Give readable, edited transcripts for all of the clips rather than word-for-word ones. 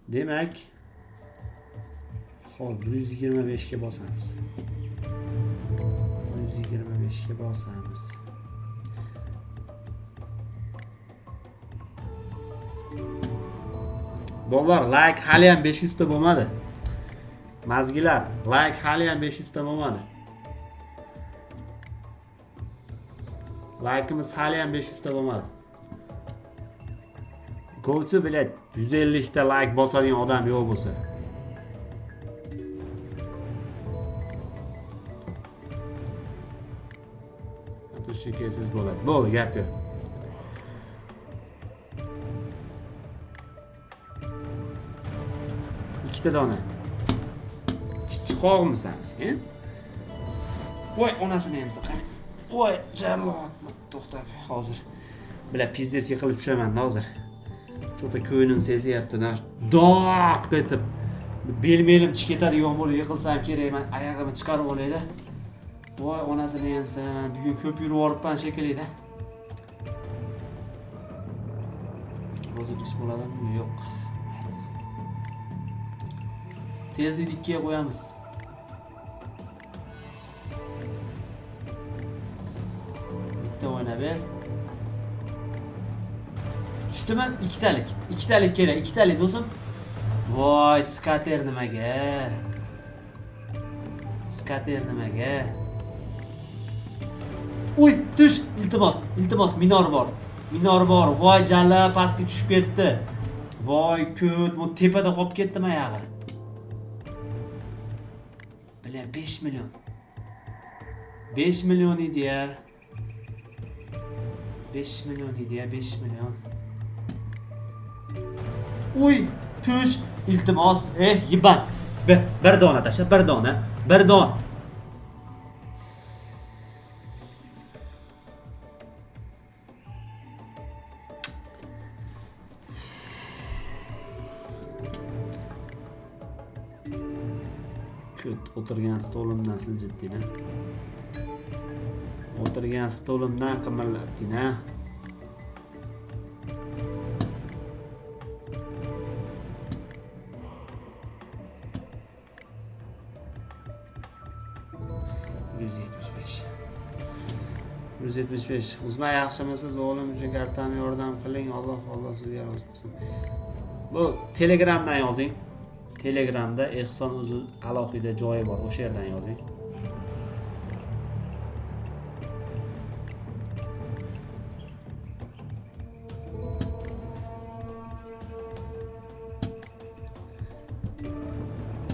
Demak, hop, 125 ga bosamiz. 125 ga bosamiz. Bolalar, like hali ham 500 ta bo'lmadi. Mazgilar, like hali ham 500 ta bo'lmadi. Like'imiz hali ham 500 ta bo'lmadi. Go to, блядь, 150 ta like bosadigan odam yo'q bo'lsa. Shu kelsangiz bo'ladi. Bo'ldi, gap yo'q. Ikkita dona. Chiqog'misan sen? Voy, onasini emsa qani. Voy, jallod, to'xtab, hozir. Bila pizdес yiqilib tushaman hozir. Cho'ta ko'nglim sezyapti, doq etib bel-melim chiqib ketadigan bo'lib yiqilsam kerak, man oyog'imni chiqarib olayda. Voy, onasini emsin. Bugun ko'p yurib yuboribman shekilli-da. Hozir ish bo'ladimi? Yo'q. Tezlikni 2 ga qo'yamiz. Bitta o'ynab ber. Tushdimi? Ikkitalik. Ikkitalik kerak. Ikkitalik do'stim. Voy, scatter nimaga? Scatter nimaga? Uy, tush, iltimos, iltimos, minor bor. Minor bor. Voy, jala pastga tushib ketdi. Voy, ko't, bu tepada qolib ketdimi oyog'i? Bilan 5 million. 5 million edi ya. 5 million edi ya, 5 million. Uy, tush, iltimos. Yiban. Bir dona tasha, bir dona, bir dona. Ko't, o'tirgan stolimdan siljitding a. O'tirgan stolimdan qimirlatding a. 175. 175. Uzma, yaxshimisiz? O'g'lim uchun kartani yordam qiling. Alloh Alloh sizga rozi bo'lsin. Bu Telegramdan yozing. Telegramda Ehson o'zi alohida joyi bor, o'sha yerdan yozing.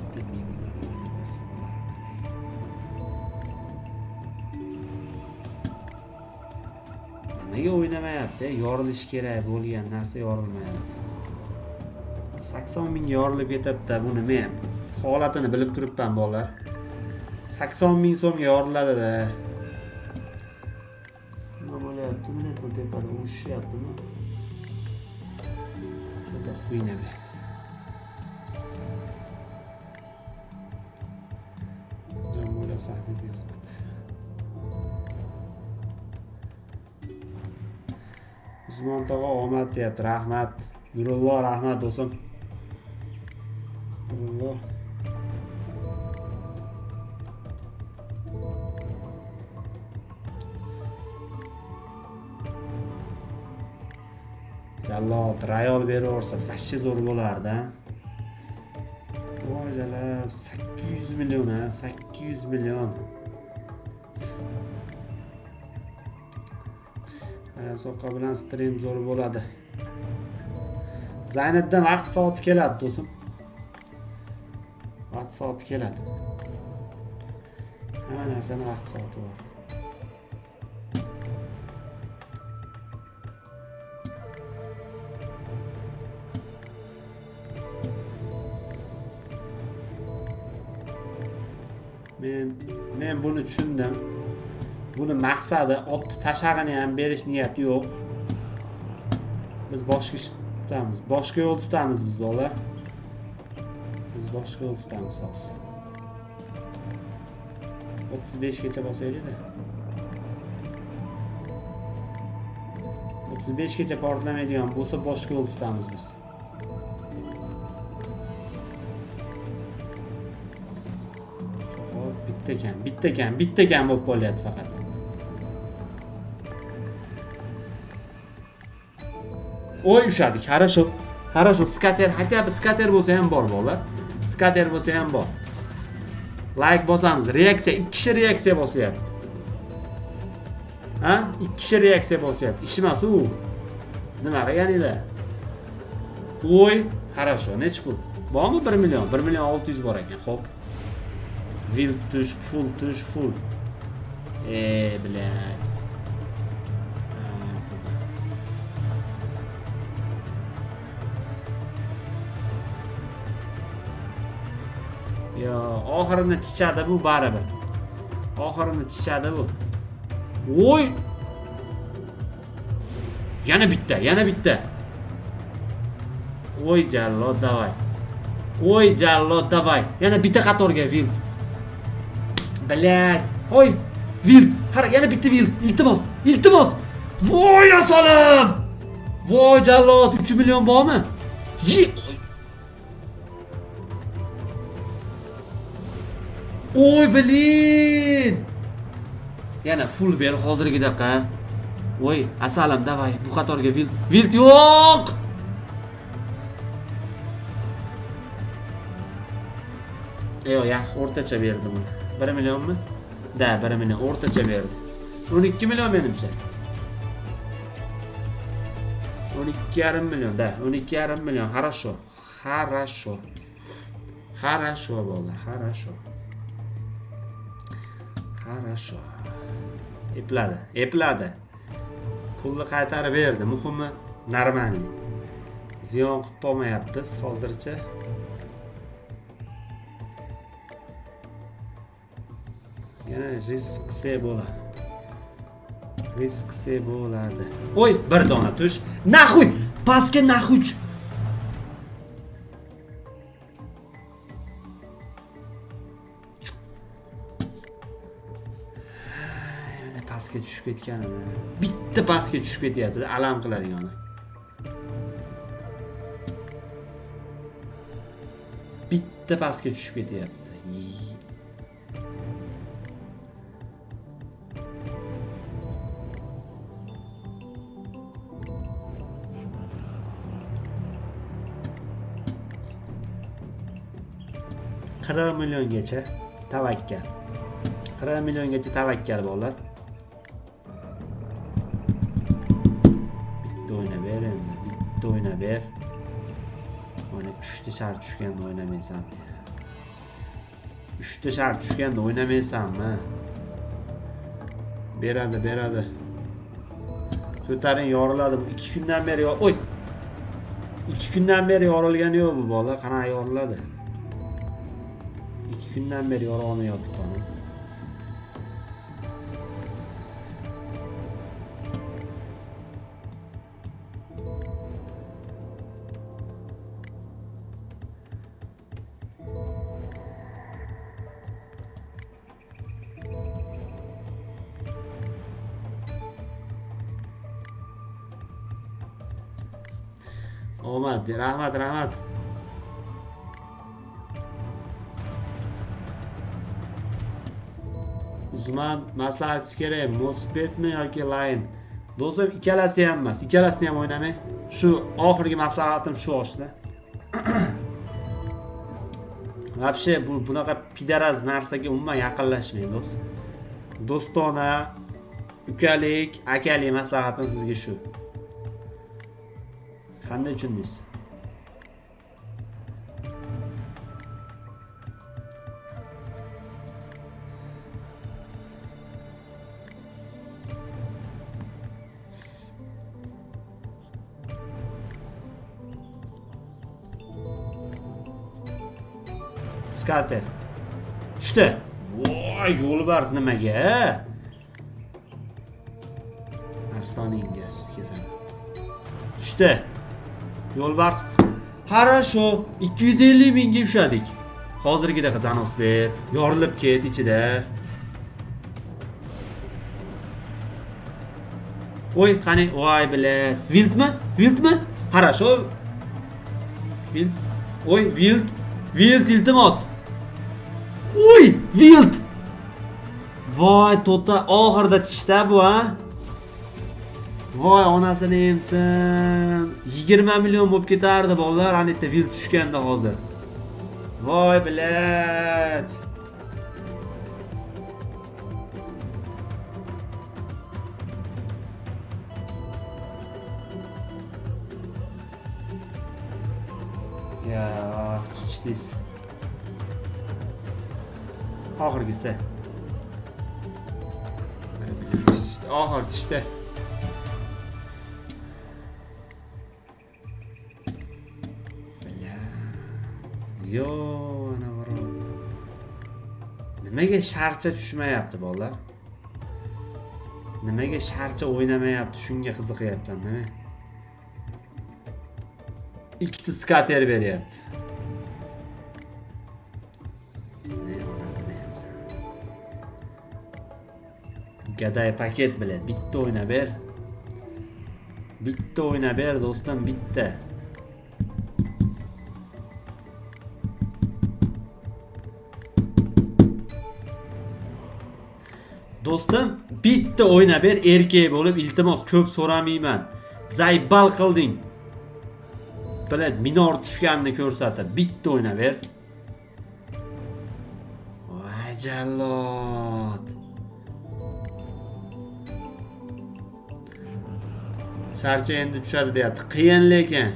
Bitta mingdan o'ynab bersa bo'lardi. Nimaga o'ynamayapti? Yorilishi kerak bo'lgan narsa yorilmayapti. 80 ming yorilib ketibdi. Buni men holatini bilib turibman, bolalar. 80 ming so'mga yoriladida. Nima bo'lyapti? Mana bu tepada urushyaptimi? Что за хуйня, блядь? Jon bo'ylab sahnaga xizmat. Usmon tog'a omad deyapti. Rahmat. Nurullo, rahmat do'stim. Nurullo. Jallod royal beraversa вообще zo'r bo'lardi. A. Voy jalab, 800 million ha, 800 million. Ana soqqa bilan stream zo'r bo'ladi. Zayniddin, vaqt soati keladi, do'stim. Vaqt soati keladi. Hamma narsani vaqt soati bor. Men buni tushundim. Buni maqsadi otni tashag'ini ham berish niyati yo'q. Biz boshqa ish tutamiz. Boshqa yo'l tutamiz biz, bolalar. Biz boshqa yo'l tutamiz hozir. 35 gacha bosaylik-da. 35 gacha portlamaydigan bo'lsa boshqa yo'l tutamiz biz. Bitta kam, bitta kam, bitta kam bo'lib qolyapti faqat. Oy, ushladik. Хорошо. Хорошо, skater, хотя бы skater bo'lsa ham bor bolalar. Skater bo'lsa ham bor. Like bosamiz. Reaksiya, 2 kishi reaksiya bosyapti. Ha? 2 kishi reaksiya bosyapti. Ish emas u. Nima qilganinglar? Oy, хорошо. Nechi pul? Bormi 1 million? 1 million 600 bor ekan. Xo'p. Wild tush, full tush, full. E, блядь. Сука. Yo, oxirini chichadi bu baribir. Oxirini chichadi bu. Voy! Yana bitta, yana bitta. Voy jallo, давай. Voy jallo, давай. Yana bitta qatorga wild. Блядь. Voy, wild. Qara, yana bitta wild. Iltimos, iltimos. Voy asalim. Voy jallod, 3 million bormi? Ye. Oy, блин. Yana full ber hozirgidaqa. Voy, asalim, давай, bu qatorga wild. Wild yo'q. Yo'q, yaxshi o'rtacha berdi buni. 1 millionmi? Da, 1 million o'rtacha berdi. 12 million menimcha. 12,5 million, da, 12,5 million. Хорошо. Хорошо. Хорошо, bolalar, хорошо. Хорошо. Epladi, epladi. Pulni qaytarib berdi. Muhimi, нормальный. Ziyon qilib qolmayapmiz hozircha. Yana risk qilsak bo'ladi. Risk qilsak bo'ladi. Oy, bir dona tush. Нахуй! Pastga нахуй. Mana pastga tushib ketganini. Bitta pastga tushib ketyapti, alam qiladigan. Bitta pastga tushib ketyapti. 40 milliongacha tavakkal. 40 milliongacha tavakkal, bolalar. Bitta o'ynab ber endi, bitta o'ynab ber. Mana uchta shar tushganda o'ynamaysanmi? Uchta shar tushganda o'ynamaysanmi? Beradi, beradi. Ko'taring, yoriladi bu. 2 kundan beri oy. 2 kundan beri yorilgani yo'q bu bola. Qanaqa yoriladi? 2 kundan beri yora olmayapti buni. Omad, rahmat, rahmat. Uzman maslahatchisi kerak, Mosbetmi yoki Line? Do'stim, ikkalasi ham emas, ikkalasini ham o'ynamang. Shu oxirgi maslahatim shu oshda. Вообще bu bunaqa пидарас narsaga umuman yaqinlashmang, do'st. Do'stona, ukalik, akalik maslahatim sizga shu. Qanday tushundingiz? Skater. Tushdi. Voy, yo'lbars nimaga? Arsloningga kesaman. Tushdi. Yo'lbars. Хорошо, 250 mingga ushladik. Hozirgidaqa занос ber, yorilib ket ichida. Voy, qani? Voy, бля. Wildmi? Wildmi? Хорошо. Wild. Oy, wild. Wild, iltimos. Uy, wild. Voy, to'ta oxirida tishda bu, ha? Voy, onasini emsin. 20 million bo'lib ketardi bolalar, ana yerda vil tushganda hozir. Voy, bilat. Ya, chichdingiz. Oxirgisi. Oxir tishda. Yo, ana birov. Nimaga sharcha tushmayapti bolalar? Nimaga sharcha o'ynamayapti? Shunga qiziqyapman, nima? Ikkita skater beryapti. Ne onasini emsin. Gaday paket bilan bitta o'yna ber. Bitta o'yna ber do'stim, bitta. Do'stim, bitta o'yna ber, erkak bo'lib, iltimos, ko'p so'ramayman. Zaybal qilding. Bilan minor tushganini ko'rsatib, bitta o'yna ber. Voy jallod. Sharcha endi tushadi deyapti. Qiyin lekin.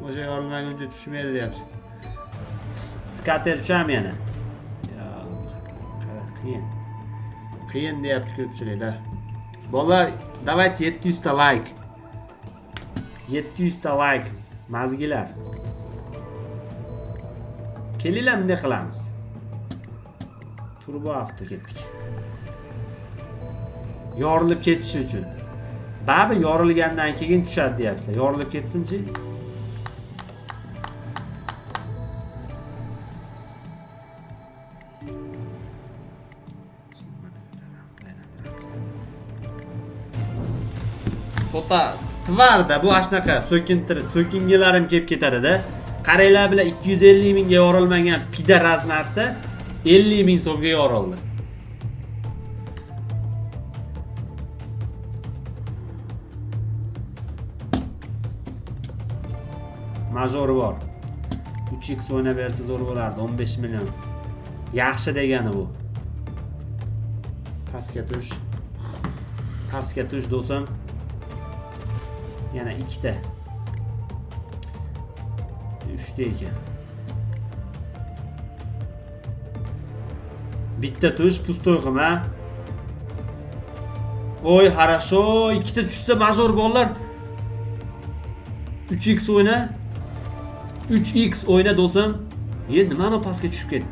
O'sha yorilmaguncha tushmaydi deyapti. Skater tushami yana? Yo'q, qiyin. Qiyin deyapti ko'pchilikda. Bolalar, давайте 700 ta like. 700 ta like mazgilar. Kelinglar, bunday qilamiz. Turbo avto ketdik. Yorilib ketishi uchun. Babi yorilgandan keyin tushadi deyapsizlar. Yorilib ketsinchi. To'ta tvarda bu ashnaqa so'kintirib, so'kingilarim kelib ketadi-da. Qaranglar bilan 250 mingga yorilmagan pidaraz narsa 50 ming so'mga yorildi. Major bor. 3x o'ynab bersa zo'r bo'lardi, 15 million. Yaxshi degani bu. Pastga tush. Pastga tush do'stim. Yana ikkita. 3ta ekan. Bitta tush, pustoy qilma. Oy, хорошо, ikkita tushsa major bolalar. 3x o'yna. 3x o'yna do'stim. Ye, nimani pastga tushib ketdi?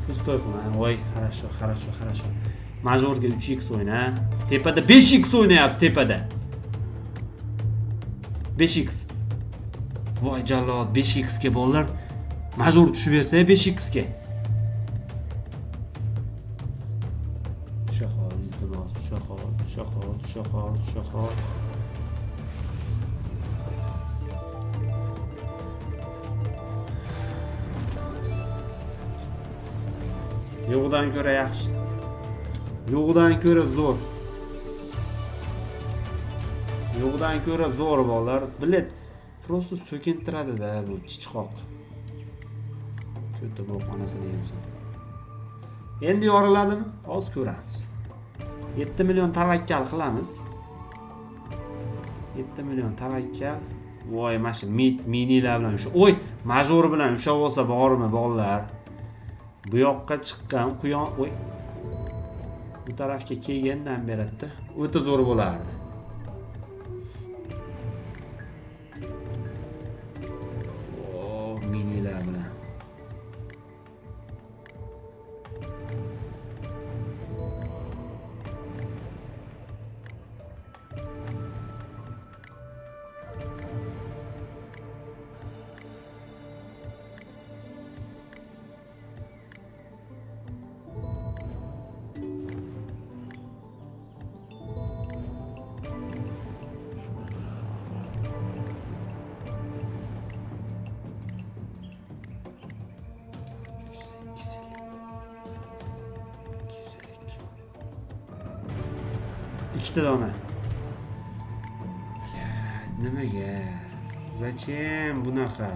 Pustoy qilma. Voy, хорошо, хорошо, хорошо. Majorga 3x o'yna. Tepada 5x o'ynayapti, tepada. 5x. Voy jallod, 5x ga bolalar major tushib bersa 5x ga. Tusha qol, iltimos, tusha qol, tusha qol, tusha qol, tusha qol. Yo'qdan ko'ra yaxshi. Yo'qdan ko'ra zo'r. Yo'qdan ko'ra zo'r bolalar. Bilet просто so'kintiradi-da bu chichqoq. Ko'ta bo'q onasini yemsin. Endi yoriladimi? Hozir ko'ramiz. 7 million tavakkal qilamiz. 7 million tavakkal. Voy, mana shu mit minilar bilan o'sha. Oy, major bilan ushlab olsa bormi bolalar? Bu yoqqa chiqqan quyon, oy. Bu tarafga kelgandan beradi-da. O'ta zo'r bo'lardi. Oh, minilar bilan. Ikkita dona. Блядь, nimaga? Зачем bunaqa?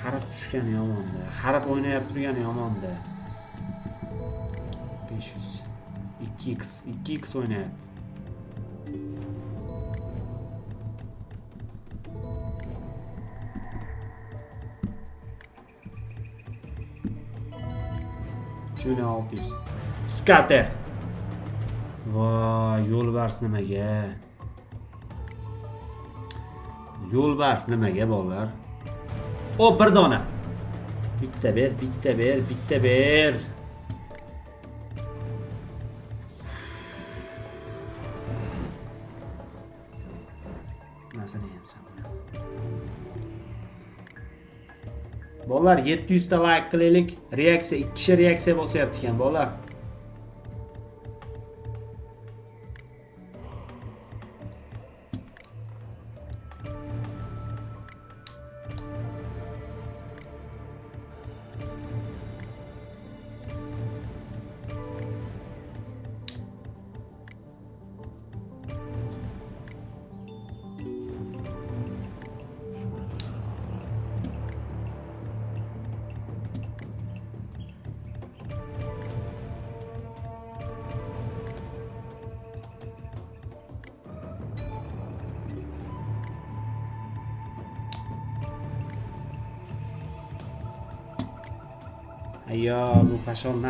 Harf tushgani yomonda. Harf o'ynayap turgani yomonda. 500. 2x, 2x o'ynayapti. 3600. Skater. Voy, yo'lbars nimaga? Yo'lbars nimaga, bolalar? O, bir dona. Bitta ber, bitta ber, bitta ber. Nasıl yemsem buni? Bolalar, 700 ta like qilaylik. Reaksiya, ikki kishi reaksiya bosyapti ekan, bolalar. Ayyo, bu pashol.